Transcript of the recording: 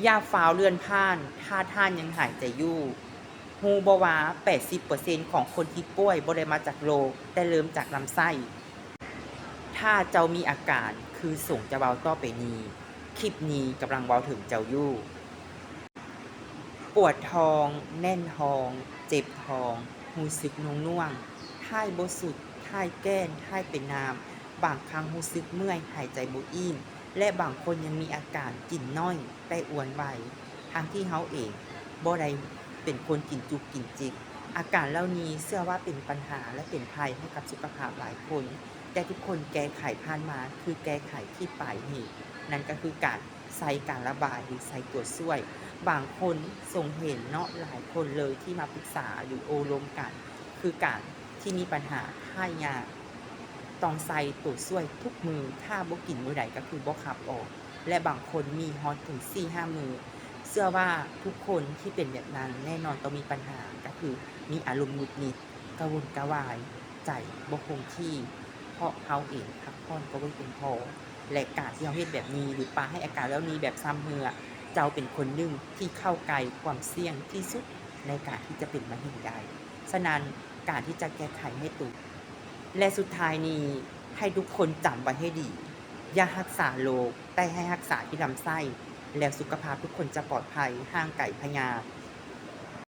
ຢ່າຟ້າວເລື່ອນຜ່ານ ຖ້າທ່ານຍັງຫາຍໃຈຢູ່. ຮູ້ບໍ່ວ່າແປດສິບເປີເຊັນຂອງຄົນທີ່ປ່ວຍບໍ່ໄດ້ມາຈາກໂລກ, ແຕ່ເລີ່ມຈາກລຳໄສ້. ຖ້າເຈົ້າມີອາການຄືສົງຈະເວົ້າຕໍ່ໄປນີ້, ຄລິບນີ້ກຳລັງເວົ້າເຖິງເຈົ້າຢູ່. ປວດທ້ອງ, ແໜ້ນທ້ອງ, ເຈັບທ້ອງ, ຮູ້ສຶກໜ່ວງໆ, ຖ່າຍບໍ່ສຸດ, ຖ່າຍແກ່ນ, ຖ່າຍເປັນນ້ຳ, ບາງຄັ້ງຮູ້ສຶກເມື່ອຍ, ຫາຍໃຈບໍ່ອີ່ມ ແລະ ບາງຄົນຍັງມີອາການກິນໜ້ອຍແຕ່ອ້ວນໄວ, ທັງທີ່ເຮົາເອງບໍ່ໄດ້ເປັນຄົນກິນຈຸກກິນຈິກ. ອາການເຫຼົ່ານີ້ເຊື່ອວ່າເປັນບັນຫາ ແລະ ເປັນໄພໃຫ້ກັບສຸຂະພາບຫຼາຍຄົນ, ແຕ່ທຸກຄົນແກ້ໄຂຜ່ານມາຄືແກ້ໄຂທີ່ປາຍເຫດ, ນັ້ນກໍຄືການ ໃຊ້ການລະບາຍ ຫຼື ໃຊ້ຕົວຊ່ວຍ. ບາງຄົນຊົງເຫັນເນາະ, ຫຼາຍຄົນເລີຍທີ່ມາປຶກສາ ຫຼື ໂອ້ລົມກັນ ຄືການທີ່ມີບັນຫາຖ່າຍຍາກ, ຕ້ອງໃຊ້ຕົວຊ່ວຍທຸກມື້, ຖ້າບໍ່ກິນມື້ໃດກໍຄືບໍ່ຂັບອອກ ແລະ ບາງຄົນມີຮອດເຖິງສີ່ຫ້າມື້. ເຊື່ອວ່າທຸກຄົນທີ່ເປັນແບບນັ້ນ ແນ່ນອນຕ້ອງມີບັນຫາ, ກໍຄືມີອາລົມຫງຸດຫງິດ, ກະວົນກະວາຍ, ໃຈບໍ່ຄົງທີ່, ເພາະເຮົາເອງພັກຜ່ອນກໍບໍ່ພຽງພໍ. ແລະ ການທີ່ເຮົາເຮັດແບບນີ້ ຫຼື ປະໃຫ້ອາການເຫຼົ່ານີ້ແບບຊຳເຮື້ອ, ເຈົ້າເປັນຄົນໜຶ່ງທີ່ເຂົ້າໃກ້ຄວາມສ່ຽງທີ່ສຸດໃນການທີ່ຈະເປັນມະເຮັງໄດ້. ສະນັ້ນ ການທີ່ຈະແກ້ໄຂໃຫ້ຕົວ ແລະ ສຸດທ້າຍນີ້ ໃຫ້ທຸກຄົນຈຳໄວ້ໃຫ້ດີ, ຢ່າຮັກສາໂລກ, ແຕ່ໃຫ້ຮັກສາທີ່ລຳໄສ້, ແລ້ວສຸຂະພາບທຸກຄົນຈະປອດໄພ, ຫ່າງໄກພະຍາດ,